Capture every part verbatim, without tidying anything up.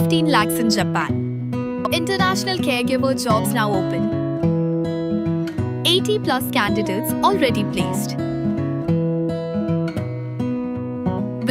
fifteen lakhs in Japan. International caregiver jobs now open. eighty plus candidates already placed.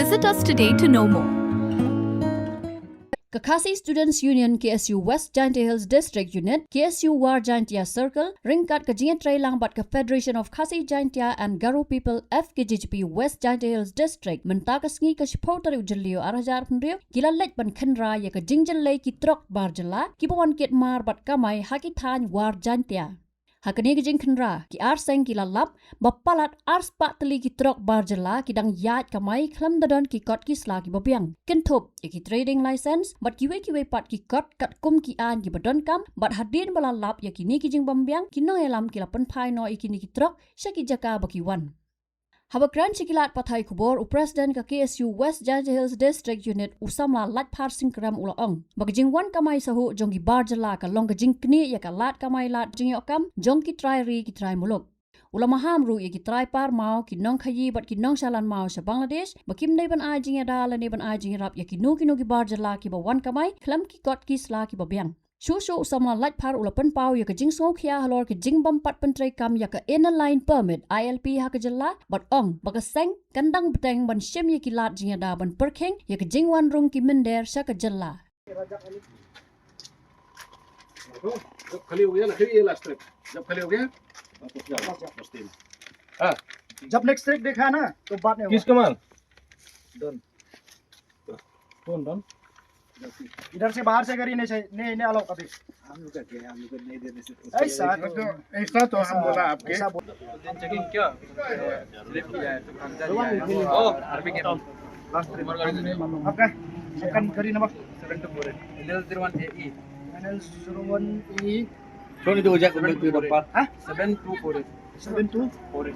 Visit us today to know more. Ka Khasi Students Union K S U West Jaintia Hills District Unit, K S U War Jaintia Circle, ryngkat ka jingïatreilang bad ka Federation of Khasi Jaintia and Garo People F K J G P West Jaintia Hills District, mynta ka sngi ka shiphew tarik u Jylliew ar hajar arphew hynriew, ki la leit ban khynra ïa ka jingjyllei ki trok bar jylla kiba wan kit mar bad kamai ha ki thaiñ War Jaintia. Ha kane ka jingkhynra, ki ar seng ki la lap ba palat ar spah tylli ki trok bar jylla ki dang ïaid kamai khlem da don ki kot ki sla kiba biang, kynthup ïa ki trading license bad kiwei kiwei pat ki kot katkum ki aiñ kiba donkam, bad hadien ba la lap ïa kine ki jingbym biang, ki nongïalam ki la pynphai noh ïa kine ki trok sha ki jaka ba ki wan. Haba kren sha ki lad pathai khubor, u President ka K S U West Jaintia Hills District Unit, u samla Laitphar Singkrem, u la ong ba ka jingwan kamai sahuh jong ki bar jylla ka long ka jingknieh ïa ka lad kamai lad jingïoh kam jong ki trai ri ki trai muluk. U la maham ruh ïa ki trai par maw, ki nongkhaïi bad ki nongshalan maw sha Bangladesh ba kim dei ban ai jingïada lane ban ai jingïarap ïa kino kino ki bar jylla kiba wan kamai khlem ki kot ki sla kiba biang. Shuh shuh u samla Laitphar u la pynpaw ïa ka jingsngewkhia halor ka jingbym pat pyntreikam ïa ka Inner Line Permit, I L P, ha ka jylla, bad ong ba ka seng kan dang bteng ban shim ïa ki lad jingïada ban pyrkhing ïa ka jingwan rung ki mynder sha ka jylla. जब खाली हो गया ना, फिर ये last trip. जब खाली हो गया, वापस जाओ, बस्ती में। हाँ। जब नेक्स्ट ट्रिप देखा ना, तो बाद में किस होगा। कमाल? डन। कौन डन? इधर से बाहर से गाड़ी नहीं चाहिए, नहीं, नहीं अलाउ कभी। हम लोग का क्या है? हम लोग को नहीं देने से ऐसा तो, ऐसा तो हम बोला आपके। ऐसा बोल- चेकिंग क्या? स्लिप लिया है, तो कागजात लिया है। ओ, आर्मी के लास्ट ट्रिप। आपका, आपका गाड़ी number? Seven two four eight. N L zero one A E. N L zero one E. Saan itu ujak untuk dapat. Hah? Seven two four eight. Seven two four eight.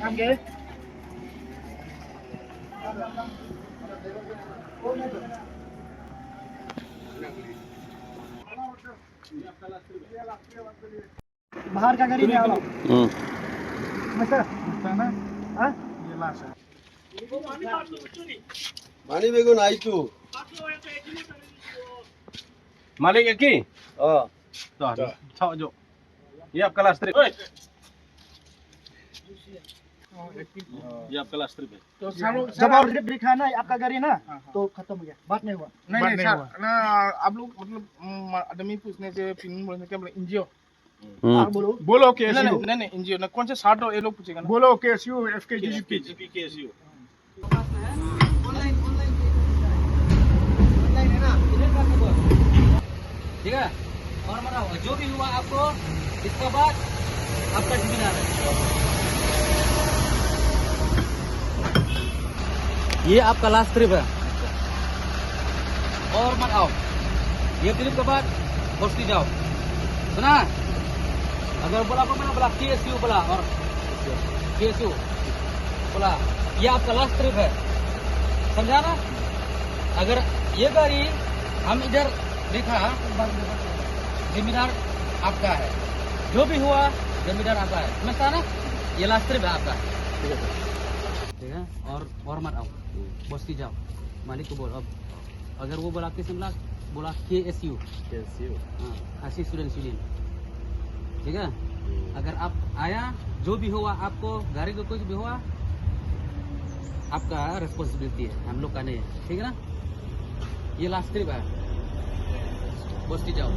Oke. बाहर का गाड़ी नहीं आ रहा। हम्म। समझता? समझता ना? हाँ? ये लास्ट है। Mani begun aitu. मालिक एक ही? हाँ। तो, तो। छाओ जो। ये आपका लास्ट ट्रिप। ये आपका लास्ट ट्रिप है। तो सालों, जब और ट्रिप दिखा ना आपका गाड़ी ना, हाँ, हाँ। तो खत्म हो गया, बात नहीं हुआ। नहीं, बात नहीं, नहीं, सर, हुआ। ना, आप लोग मतलब, हम्म, आदमी पूछने से, फिर बोलने से क्या बोले, एनजीओ। हम्म। हाँ, बोलो। बोलो नहीं, केएसयू। नहीं, नहीं, नहीं, एनजीओ ना, कौन से साठ ये लोग पूछेगा ना? बोलो केएसयू, एफकेजीपी। केएसयू। ठीक है, और बताओ, जो भी हुआ आपको, इसके बाद आपका जिम्मेदार है। ये आपका लास्ट ट्रिप है, और मत आओ। ये ट्रिप के बाद बस्ती जाओ, सुना? अगर बोला को मैंने बोला केएसयू बोला, और केएसयू बोला, ये आपका लास्ट ट्रिप है, समझा ना? अगर ये गाड़ी हम इधर देखा, जिम्मेदार आपका है, जो भी हुआ जिम्मेदार आपका है, समझता ना? ये लास्ट ट्रिप है आपका। ठीक है सर। ठीक है, और, और मत आओ, बस्ती जाओ, मालिक को बोल। अब अगर वो बोला किस बोला, बोला केएसयू। केएसयू। हाँ, खासी स्टूडेंट्स यूनियन। ठीक है? हम्म। अगर आप आया, जो भी हुआ आपको, गाड़ी को कुछ भी हुआ, आपका रिस्पॉन्सिबिलिटी है, हम लोग का नहीं है। ठीक है ना? ये लास्ट ट्रिप है, बस्ती जाओ।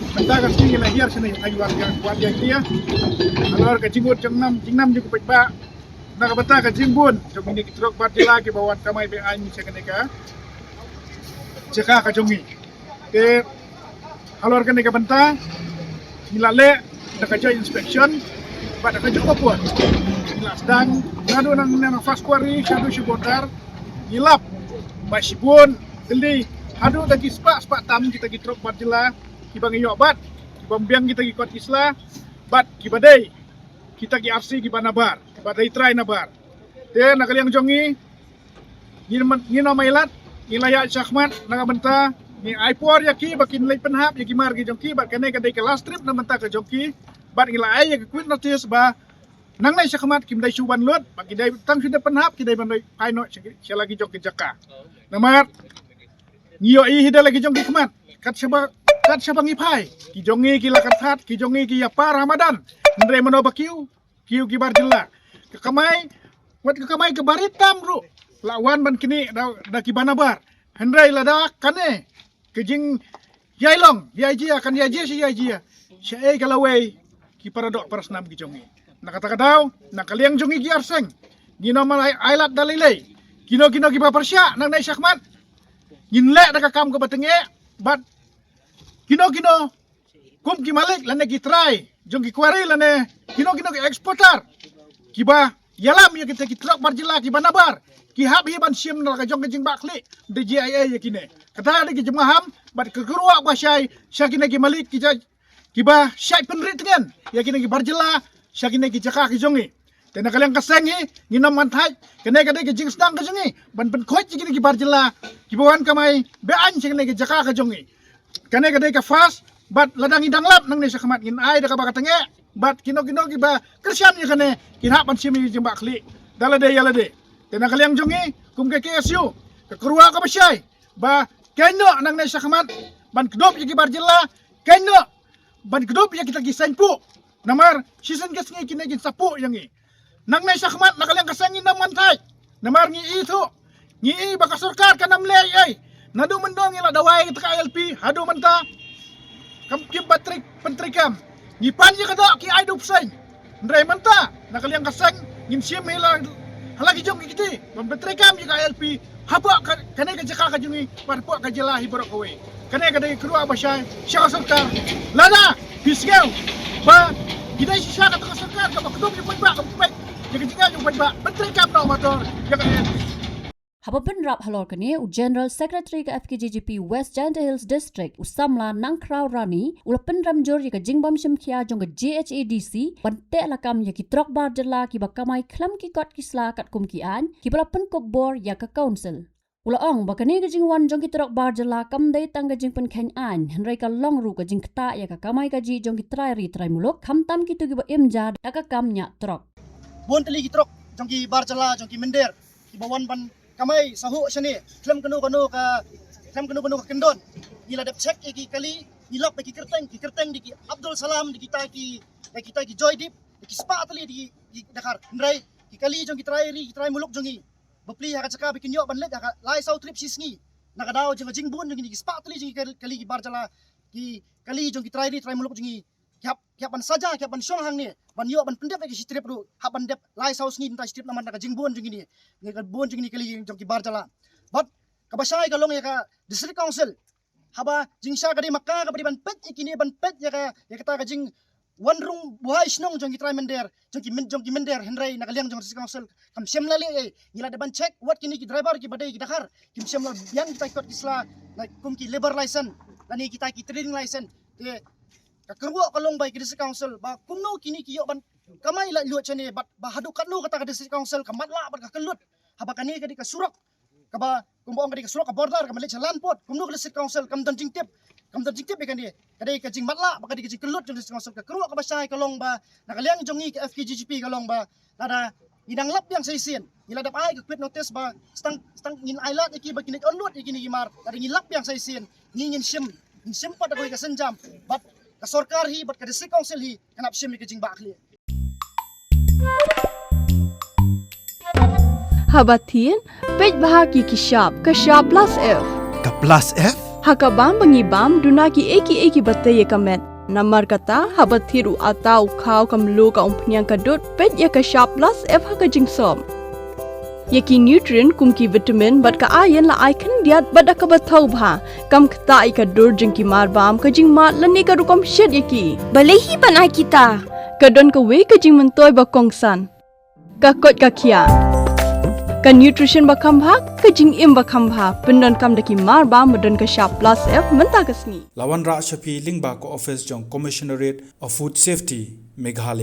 Mynta ka sngi la hiar shane, ai War Jaintia. Halor ka jingbun jingnam, jingnam jong u paidbah na ka bynta ka jingbun jong kine ki trok bar jylla kiba wan kamai be-aiñ sha kane ka jaka ka jong ngi. Te halor kane ka bynta ngi la leh da ka joint inspection bad da ka jong ka por. Ngi la sdang naduh na, na first quarry shaduh sha border. Ngi lap ba shibun tylli haduh da ki spah spah tam kita ki trok bar jylla kiba ngi ïoh bat, kibym biang kita ki kot ki sla. bad kiba dei kita ki R C kiba nabar, kiba dei trai nabar. Te na ka liang jong ngi, ngi man, ngi na mailat, ngi la ïa shakhmat na ka bynta ngi ai por ïa ki ba kin leit pynhap ïa ki mar ki jong ki, bad kane ka dei ka last trip na bynta ka jong ki, bad ngi la ai ïa ka quit notice ba nangne shakhmat kim dei shu wan lut, bad ki dei tang shu dei pynhap, ki dei ban dei phai noh sha ki, sha la ki jong ki jaka. Namar ngi ïohi hi da la ki jong ki khmat, kat shaba, kat shaba ngi phai, ki jong ngi ki la kynthad, ki jong ngi ki ïa par ha madan. Hynrei mano ba kiew, kiew ki bar jylla. Ka kamai, wat ka kamai ka bari tam ruh la wan ban knieh da, da kiba nabar. Hynrei lada kane ka jingïailong ïa jia, kan ïa jia shi ïa jia, shaei ka lawei ki para doh para snam ki jong ngi. Na kata ka daw, na ka liang jong ngi ki arseng, ngi na man ai, ai lad da lei lei. Kino kino kiba pyrshah nangne shakhmat, ngin leh da ka kam kaba tyngeh, bad kino kino kum ki malik lane ki trai jong ki quarry lane kino kino ki exporter kiba ïalam ïa kita ki trok bar jylla kiba nabar, ki hap hi ban shim na ka jong ka jingbakla da G I A ïa kine. Kata da ki jingmaham bad ka kyrwa ba shai sha kine ki malik ki jai kiba shai pynrit tngen ïa kine ki bar jylla sha kine ki jaka ki jong ngi. Te na ka liang ka seng hi, ngin ym man thait, kane ka dei ka jingsdang ka jong ngi ban pynkhuid ïa kine ki bar jylla kiba wan kamai be-aiñ sha kine ki jaka ka jong ngi. Kane ka dei ka first, bad lada ngi dang lap nangne shakhmat ngin ai da kaba ka tyngeh, bad kino kino kiba kyrshan ïa kane kin hap ban shim ïa ki jingbakla da lade ïa lade. Te na ka liang jong ngi kum ka K S U, ka kyrwa kaba shai ba kynnoh nangne shakhmat ban kdup ïa ki bar jylla, kynnoh ban kdup ïa kita ki seng puh. Namar shisien ka sngi kine kin sa puh ïa ngi. Nangne shakhmat na ka liang ka seng ngin ym man thait. Namar ngi i thuh, ngi i ba ka sorkar kan ym leh ei ei. Naduh mynno ngi la dawai kata ka I L P haduh mynta kam kip ban trei, ban treikam. Ngi pan ïa ka doh ki ai du pseng. Hynrei mynta na ka liang ka seng ngin shim hi la ha la ki jong ki kti ban ban treikam ïa ka I L P hapoh ka, kane ka jaka ka jong ngi bad hapoh ka jylla hi baroh kawei. Kane ka dei ka kyrwa ba shai sha ka sorkar. Lada phi sngew ba ki dei shisha kata ka sorkar kaba kdup ïa u paidbah, kaba peit ïa ka jingeh jong u paidbah, ban treikam noh mator ïa ka I L P. Haba bynrap halor kane, u General Secretary ka F K J G P West Jaintia Hills District, u samla Nangkhraw Rani, u la pynrem jur ïa ka jingbym shim khia jong ka J H A D C ban teh lakam ïa ki trok bar jylla kiba kamai khlem ki kot ki sla katkum ki aiñ, kiba la pynkup bor ïa ka council. U la ong ba kane ka jingwan jong ki trok bar jylla kam dei tang ka jingpynkheiñ aiñ, hynrei ka long ruh ka jingktah ïa ka kamai kajih jong ki trai ri trai muluk, khamtam kito kiba im ja da ka kam ñiah trok. Bun tylli ki trok jong ki bar jylla, jong ki mynder kiba wan ban kamai sahuh shane khlem kano kano ka, khlem kano kano ka kyndon. Ngi la dep check ïa ki kali, ngi lap ïa ki kyrteng, ki kyrteng da ki Abdul Salam, da kita ki, da kita ki Joydeep, da ki spah tylli da ki, ki Dkhar. Hynrei ki kali jong ki trai ri, ki trai muluk jong ngi, bapli ha ka jaka ba kin ïoh ban leit ha ka lai saw trip shi sngi. Na ka daw jong ka jingbun jong kine ki spah tylli jong ki kali, kali ki bar jylla, ki kali jong ki trai ri trai muluk jong ngi, ki hap, ki hap ban saja, ki hap ban shong hangne ban ïoh ban pyndep ïa ki shi trip ruh, hap ban dep lai saw sngi bynta shi trip namar na ka jingbun jong kine, na ka bun jong kine kali jong ki bar jylla. Bad kaba shai ka long ïa ka District Council, haba jingshisha ka dei ma ka kaba dei ban peit ïa kine, ban peit ïa ka, ïa kata ka jingwan rung buhai shnong jong ki trai mynder, jong ki myn-, jong ki mynder, hynrei na ka liang jong District Council kam shym la leh ei. Ngi la dep ban check wat kine ki driver kiba dei ki Dkhar, kim shym la biang kita ki kot ki sla, na kum ki labour license lane kita ki trading license. Te ka kyrwoh ka long ba ïa ki District Council ba kumno kine ki ïoh ban kamai laitluid shane, bad ba haduh katno kata ka District Council ka matlah bad ka kyllut, haba kane ka dei ka surok kaba, kumba ong, ka dei ka surok ka border kaba leit sha Lanpot. Kumno ka District Council kam don jingtip, kam don jingtip ïa kane? Ka dei ka jingmatlah bad ka dei ka jingkyllut jong District Council. Ka kyrwoh kaba shai ka long ba na ka liang jong ngi ka F K J G P ka long ba lada ngi dang lap biang sa shisien, ngi la dep ai ka quit notice ba stang, stang ngin ai lad ïa ki ba kin leit onluid ïa kine ki mar. Lada ngi lap biang sa shisien, ngi ngin shim, ngin shim pat da kawei ka sienjam, bad ka sorkar hi bad ka District Council hi kan hap shim ïa ka jingbakla. Haba thied, peit bha ki ki shap, ka shap plus F. Ka plus F? Ha ka bam ba ngi bam, duna kiei kiei kiba tei ïa ka met. Namar kata, haba thied u atta, u khaw, ka mluh, ka umphniang, ka dud, peit ïa ka shap plus F ha ka jingsop. Ïa ki nutrient kum ki vitamin bad ka iron la ai khyndiat bad da kaba thaw bha. Kam ktah ïa ka dur jong ki mar bam, ka jingmad lane ka rukom shet ïa ki. Balei hi ban ai kita? Ka don kawei ka jingmyntoi ba kongsan. Ka koit ka khiah. Ka nutrition ba kham bha, ka jingim ba kham bha. Pyndonkam da ki mar bam ba don ka shap plus F mynta ka sngi. La wanrah sha phi lyngba ka office jong Commissionerate of Food Safety, Meghalaya.